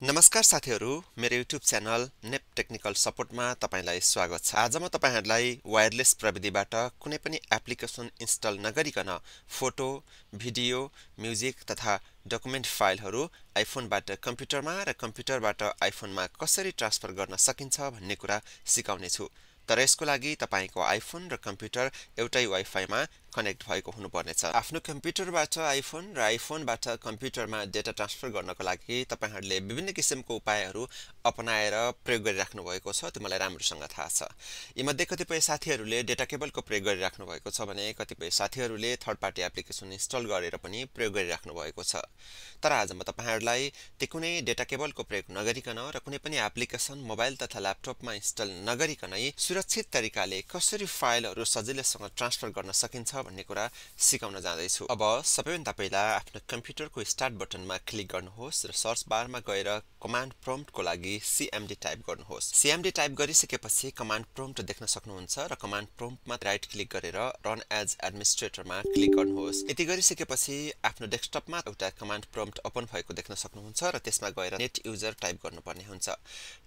नमस्कार साथीहरु, मेरो युट्युब च्यानल नेप टेक्निकल सपोर्टमा तपाईलाई स्वागत छ। आज म तपाईहरुलाई वायरलेस प्रविधिबाट कुनै पनि एप्लिकेसन इन्स्टल नगरिकन फोटो, भिडियो, म्युजिक तथा डकुमेन्ट फाइलहरु आइफोनबाट कम्प्युटरमा र कम्प्युटरबाट आइफोनमा कसरी ट्रान्सफर गर्न सकिन्छ भन्ने कुरा सिकाउने छु। तर यसको लागि तपाईको आइफोन र कम्प्युटर एउटै वाइफाईमा कनेक्ट भएको हुनुपर्नेछ। आफ्नो कम्प्युटरबाट आइफोन र आइफोनबाट कम्प्युटरमा डेटा ट्रान्सफर गर्नको लागि तपाईहरुले विभिन्न किसिमको उपायहरु अपनाएर प्रयोग गरिराख्नु भएको छ, त्यो मलाई राम्रोसँग थाहा छ। यीमध्ये कतिपय साथीहरुले डेटा केबलको प्रयोग गरिराख्नु भएको छ भने कतिपय साथीहरुले थर्ड पार्टी एप्लिकेसन इन्स्टल गरेर पनि प्रयोग गरिराख्नु भएको छ। तर आज म तपाईहरुलाई त्यो कुनै डेटा केबलको प्रयोग नगरिकन र कुनै पनि एप्लिकेसन मोबाइल तथा ल्यापटपमा इन्स्टल नगरिकनै सुरक्षित तरिकाले कसरी फाइलहरु सजिलैसँग ट्रान्सफर गर्न सकिन्छ भन्ने कुरा सिकाउन जाँदै छु। अब सबैभन्दा पहिला आफ्नो कम्प्युटरको स्टार्ट बटनमा क्लिक गर्नुहोस् र सर्च बारमा गएर कमान्ड प्रम्प्टको लागि सीएमडी टाइप गर्नुहोस्। सीएमडी टाइप गरिसकेपछि कमान्ड प्रम्प्ट देख्न सक्नुहुन्छ र कमान्ड प्रम्प्टमा राइट क्लिक गरेर रन एज एडमिनिस्ट्रेटरमा क्लिक गर्नुहोस्। यति गरिसकेपछि आफ्नो डेस्कटपमा एउटा कमान्ड प्रम्प्ट ओपन भएको देख्न सक्नुहुन्छ र त्यसमा गएर नेट युजर टाइप गर्नुपर्ने हुन्छ।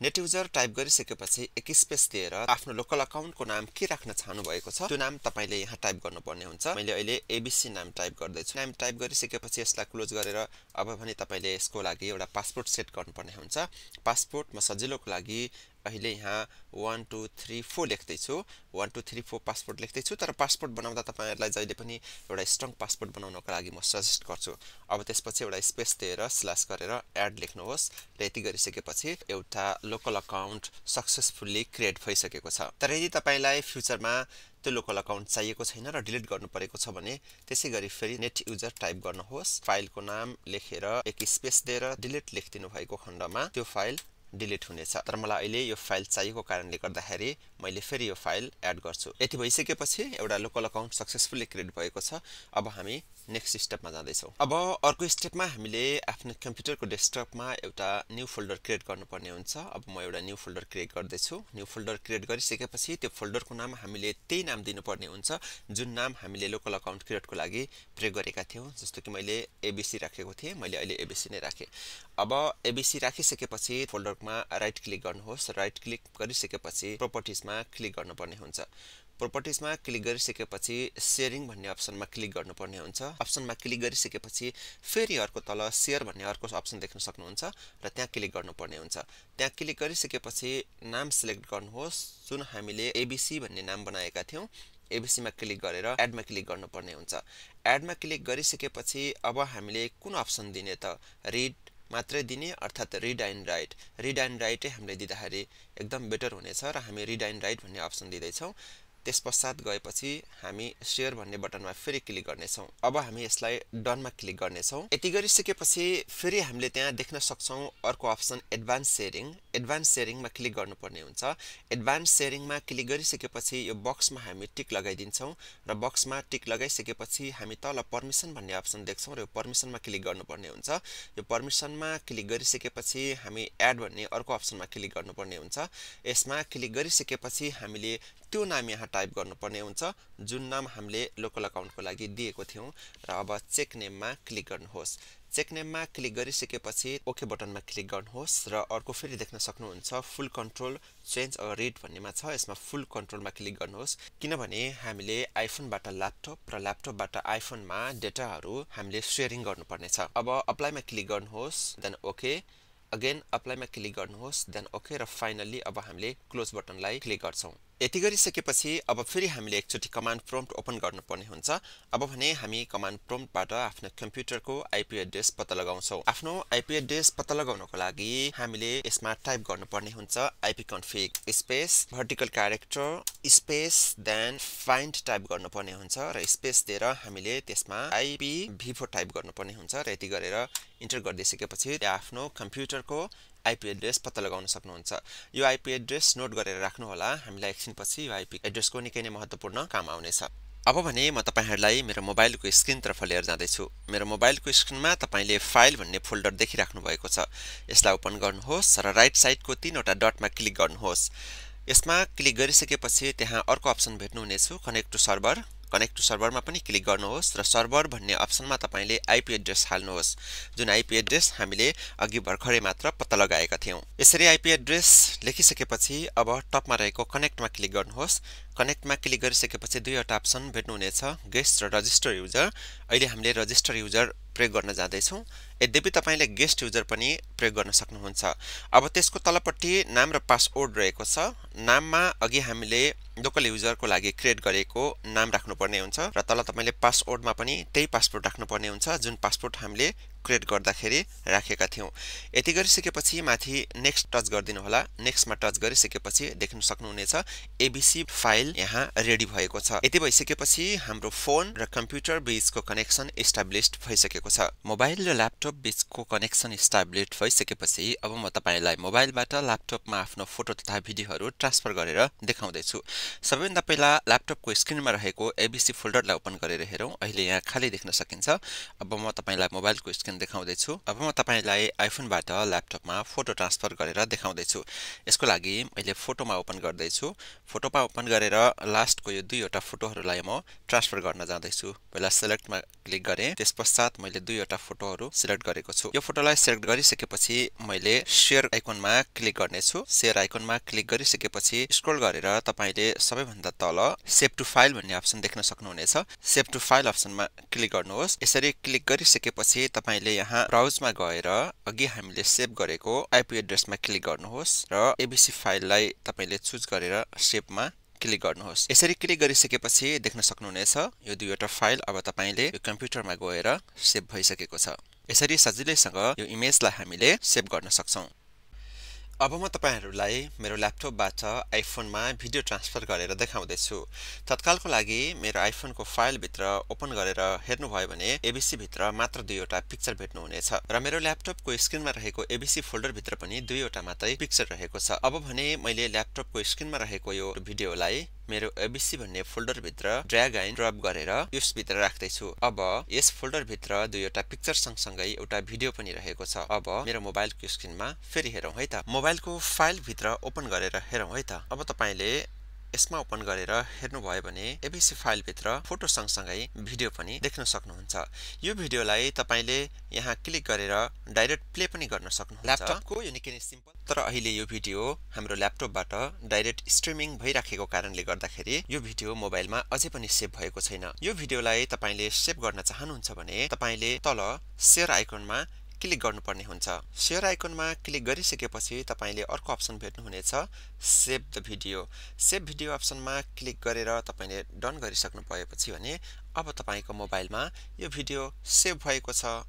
नेट युजर टाइप गरिसकेपछि एक स्पेस दिएर आफ्नो लोकल अकाउन्टको नाम के राख्न चाहनु भएको छ त्यो नाम तपाईले यहाँ टाइप गर्नुपर्ने हुन्छ। मैले अहिले एबीसी नाम टाइप गर्दै छु। नाम टाइप गरिसकेपछि यसलाई क्लोज गरेर अब भने तपाईले यसको लागि एउटा पासपोर्ट सेट गर्नुपर्ने हुन्छ। पासपोर्ट म सजिलोको लागि अहिले यहाँ 1 2 3 4 लेख्दै छु। 1 2 3 4 पासपोर्ट लेख्दै छु। तर पासपोर्ट बनाउँदा तपाईहरुलाई जहिले पनि एउटा स्ट्रङ पासपोर्ट बनाउनको लागि म सजेस्ट गर्छु। अब त्यसपछि एउटा स्पेस दिएर स्ल्याश गरेर एड लेख्नुहोस् र यति गरिसकेपछि एउटा लोकल अकाउन्ट सक्सेसफुली क्रिएट भइसकेको छ। तर यदि तपाईलाई फ्युचरमा त्यो लोकल अकाउन्ट चाहिएको छैन र डिलिट गर्नु परेको छ भने त्यसैगरी फेरि नेट युजर टाइप गर्नुहोस्। फाइलको नाम लेखेर एक स्पेस दिएर डिलिट लेखिदिनु भएको खण्डमा त्यो फाइल डिलिट हुनेछ। तर मलाई अहिले यो फाइल चाहिएको कारणले गर्दाखेरि मैले फेरि यो फाइल एड गर्छु। यति भइसकेपछि एउटा लोकल अकाउन्ट सक्सेसफुली क्रिएट भएको छ। अब हामी नेक्स्ट स्टेपमा जाँदै छौं। अब अर्को स्टेपमा हामीले आफ्नो कम्प्युटरको डेस्कटपमा एउटा न्यू फोल्डर क्रिएट गर्नुपर्ने हुन्छ। अब म एउटा न्यू फोल्डर क्रिएट गर्दै छु। न्यू फोल्डर क्रिएट गरिसकेपछि त्यो फोल्डरको नाम हामीले त्यही नाम दिनुपर्ने हुन्छ जुन नाम हामीले लोकल अकाउन्ट क्रिएटको लागि प्रयोग गरेका थियौं। जस्तो कि मैले एबीसी राखेको थिएँ, मैले अहिले एबीसी नै राखे। अब एबीसी राखिसकेपछि फोल्डरमा राइट क्लिक गर्नुहोस्। राइट क्लिक गरिसकेपछि प्रोपर्टिजमा क्लिक गर्नुपर्ने हुन्छ। प्रोपर्टिजमा क्लिक गरिसकेपछि शेयरिङ भन्ने अप्सनमा क्लिक गर्नुपर्ने हुन्छ। अप्सनमा क्लिक गरिसकेपछि फेरि अर्को तल शेयर भन्ने अर्को अप्सन देख्न सक्नुहुन्छ र त्यहाँ क्लिक गर्नुपर्ने हुन्छ। त्यहाँ क्लिक गरिसकेपछि नाम सिलेक्ट गर्नुहोस् जुन हामीले एबीसी भन्ने नाम बनाएका थियौं। एबीसी मा क्लिक गरेर एडमा क्लिक गर्नुपर्ने हुन्छ। एडमा क्लिक गरिसकेपछि अब हामीले कुन अप्सन दिने त रिड मात्रै दिने अर्थात read and write. Read and write हामीले दिँदाखेरि एकदम बेटर हुनेछ र हामी रिड एन्ड राइट भन्ने अप्सन दिँदै छौं। त्यसपश्चात गएपछि हामी शेयर भन्ने बटनमा फेरि क्लिक गर्ने छौं। अब हामी यसलाई डनमा क्लिक गर्ने छौं। यति गरिसकेपछि फेरि हामीले त्यहाँ देख्न सक्छौं अर्को अप्सन एडभान्स शेयरिङ। एडभान्स शेयरिङमा क्लिक गर्नुपर्ने हुन्छ। एडभान्स शेयरिङमा क्लिक गरिसकेपछि यो बक्समा हामी टिक लगाइदिन्छौं र बक्समा टिक लगाइसकेपछि हामी तल परमिसन भन्ने अप्सन देख्छौं र यो परमिसनमा क्लिक गर्नुपर्ने हुन्छ। यो परमिसनमा क्लिक गरिसकेपछि हामी एड भन्ने अर्को अप्सनमा क्लिक गर्नुपर्ने हुन्छ। यसमा क्लिक गरिसकेपछि हामीले त्यो नाम यहाँ टाइप गर्नुपर्ने हुन्छ जुन नाम हामीले लोकल अकाउन्टको लागि दिएको थियौं र अब चेक नेममा क्लिक गर्नुहोस्। चेक नेममा क्लिक गरिसकेपछि ओके बटनमा क्लिक गर्नुहोस् र अर्को फेरि देख्न सक्नुहुन्छ फुल कन्ट्रोल चेन्ज अ रिड भन्नेमा छ। यसमा फुल कन्ट्रोलमा क्लिक गर्नुहोस् किनभने हामीले आइफोनबाट ल्यापटप र ल्यापटपबाट आइफोनमा डेटाहरु हामीले शेयरिङ गर्नुपर्ने छ। अब अप्लाईमा क्लिक गर्नुहोस् देन ओके, अगेन अप्लाईमा क्लिक गर्नुहोस् देन ओके र फाइनली अब हामीले क्लोज बटनलाई क्लिक गर्छौं। यति गरिसकेपछि अब फेरि हामीले एकचोटी कमान्ड प्रम्प्ट ओपन गर्नुपर्ने हुन्छ। अब भने हामी कमान्ड प्रम्प्टबाट आफ्नो कम्प्युटरको आईपी एड्रेस पत्ता लगाउँछौं। आफ्नो आईपी एड्रेस पत्ता लगाउनको लागि हामीले यसमा टाइप गर्नुपर्ने हुन्छ ipconfig space vertical character space then find type गर्नुपर्ने हुन्छ र स्पेस दिएर हामीले त्यसमा ipv4 टाइप गर्नुपर्ने हुन्छ र यति गरेर इन्टर गरिदिसकेपछि आफ्नो कम्प्युटरको आईपी एड्रेस पत्ता लगाउन सक्नुहुन्छ। यो आईपी एड्रेस नोट गरेर राख्नु होला, हामीलाई एकछिनपछि यो आईपी एड्रेसको निकै नै महत्त्वपूर्ण काम आउनेछ। अब भने म तपाईहरुलाई मेरो मोबाइलको स्क्रिन तर्फ लिएर जाँदै छु। मेरो मोबाइलको स्क्रिनमा तपाईले फाइल भन्ने फोल्डर देखिराख्नु भएको छ। यसलाई ओपन गर्नुहोस् र राइट साइडको तीनवटा डटमा क्लिक गर्नुहोस्। यसमा क्लिक गरिसकेपछि त्यहाँ अर्को अप्सन भेट्नुहुनेछ connect to server. Connect to सर्भरमा पनि क्लिक गर्नुहोस् र सर्भर भन्ने अप्सनमा तपाईले आईपी एड्रेस हाल्नुहोस् जुन आईपी एड्रेस हामीले अघि भर्खरै मात्र पत्ता लगाएका थियौं। यसरी आईपी एड्रेस लेखिसकेपछि अब टपमा रहेको कनेक्टमा क्लिक गर्नुहोस्। कनेक्टमा क्लिक गरिसकेपछि दुईवटा अप्सन भेट्नुहुनेछ, गेस्ट र रजिस्टर युजर। अहिले हामीले रजिस्टर युजर प्रयोग गर्न जाँदै छौं। यद्यपि तपाईले गेस्ट युजर पनि प्रयोग गर्न सक्नुहुन्छ। अब त्यसको तलपट्टि नाम र पासवर्ड रहेको छ। नाममा अघि हामीले लोकल युजरको लागि क्रिएट गरेको नाम राख्नुपर्ने हुन्छ र तल तपाईले पासवर्डमा पनि त्यही पासवर्ड राख्नुपर्ने हुन्छ जुन पासवर्ड हामीले क्रिएट गर्दाखेरि राखेका थियौं। यति गरिसकेपछि माथि नेक्स्ट टच गर्दिनु होला। नेक्स्टमा टच गरिसकेपछि देख्न सक्नुहुनेछ एबीसी फाइल यहाँ रेडी भएको छ। यति भइसकेपछि हाम्रो फोन र कम्प्युटर बीचको कनेक्सन इस्टाब्लिश्ड भइसकेको छ। मोबाइल र ल्यापटप बीचको कनेक्सन इस्टाब्लिश्ड भइसकेपछि अब म तपाईलाई मोबाइलबाट ल्यापटपमा आफ्नो फोटो तथा भिडियोहरू ट्रान्सफर गरेर देखाउँदै छु। सबैभन्दा पहिला ल्यापटपको स्क्रिनमा रहेको एबीसी फोल्डरलाई ओपन गरेर हेरौं। अहिले यहाँ खाली देख्न सकिन्छ। अब म तपाईलाई मोबाइलको स्क्रिन देखाउँदै छु। अब म तपाईलाई आइफोनबाट ल्यापटपमा फोटो ट्रान्सफर गरेर देखाउँदै छु। यसको लागि मैले फोटोमा ओपन गर्दै छु। फोटोमा ओपन गरेर लास्टको यो दुईवटा फोटोहरूलाई म ट्रान्सफर गर्न जाँदै छु। पहिला सिलेक्टमा क्लिक गरे, त्यसपश्चात मैले दुईवटा फोटोहरू सिलेक्ट गरेको छु। यो फोटोलाई सिलेक्ट गरिसकेपछि मैले शेयर आइकनमा क्लिक गर्ने छु। शेयर आइकनमा क्लिक गरिसकेपछि स्क्रोल गरेर तपाईले सबैभन्दा तल सेभ टु फाइल भन्ने अप्सन देख्न सक्नुहुनेछ। सेभ टु फाइल अप्सनमा क्लिक गर्नुहोस्। यसरी क्लिक गरिसकेपछि तपाईले यहाँ ब्राउजमा गएर अघि हामीले सेभ गरेको आईपी एड्रेसमा क्लिक गर्नुहोस् र एबीसी फाइललाई तपाईले चुज गरेर सेभमा क्लिक गर्नुहोस्। यसरी क्लिक गरिसकेपछि देख्न सक्नुहुनेछ यो दुईवटा फाइल अब तपाईले यो कम्प्युटरमा गएर सेभ भइसकेको छ। यसरी सजिलैसँग यो इमेजलाई हामीले सेभ गर्न सक्छौं। अब म तपाईहरुलाई मेरो ल्यापटपबाट आइफोनमा भिडियो ट्रान्सफर गरेर देखाउँदै छु। तत्कालको लागि मेरो आइफोनको फाइल भित्र ओपन गरेर हेर्नुभयो भने एबीसी भित्र मात्र दुईवटा पिक्चर भेट्नुहुनेछ र मेरो ल्यापटपको स्क्रिनमा रहेको एबीसी फोल्डर भित्र पनि दुईवटा मात्रै पिक्चर रहेको छ। अब भने मैले ल्यापटपको स्क्रिनमा रहेको यो भिडियोलाई मेरो एबीसी भन्ने फोल्डर भित्र ड्र्याग एन्ड ड्रप गरेर यस भित्र राख्दै छु। अब यस फोल्डर भित्र दुईवटा पिक्चर सँगसँगै एउटा भिडियो पनि रहेको छ। अब मेरो मोबाइलको स्क्रिनमा फेरि हेरौं है त। मोबाइलको फाइल भित्र ओपन गरेर हेरौं है त। अब तपाईले यसमा ओपन गरेर हेर्नुभयो भने एबीसी फाइल भित्र फोटो सँगसँगै भिडियो पनि देख्न सक्नुहुन्छ। यो भिडियोलाई तपाईले यहाँ क्लिक गरेर डाइरेक्ट प्ले पनि गर्न सक्नुहुन्छ। ल्यापटपको यो निकै नै सिम्पल, तर अहिले यो भिडियो हाम्रो ल्यापटपबाट डाइरेक्ट स्ट्रिमिङ भइराखेको कारणले गर्दाखेरि यो भिडियो मोबाइलमा अझै पनि सेभ भएको छैन। यो भिडियोलाई तपाईले सेभ गर्न चाहनुहुन्छ भने तपाईले तल शेयर आइकनमा क्लिक गर्नुपर्ने हुन्छ। शेयर आइकनमा क्लिक गरिसकेपछि तपाईले अर्को अप्सन भेट्नुहुनेछ save the video. Save video अप्सनमा क्लिक गरेर तपाईले डन गरिसक्नु भएपछि भने अब तपाईको मोबाइलमा यो भिडियो सेभ भएको छ।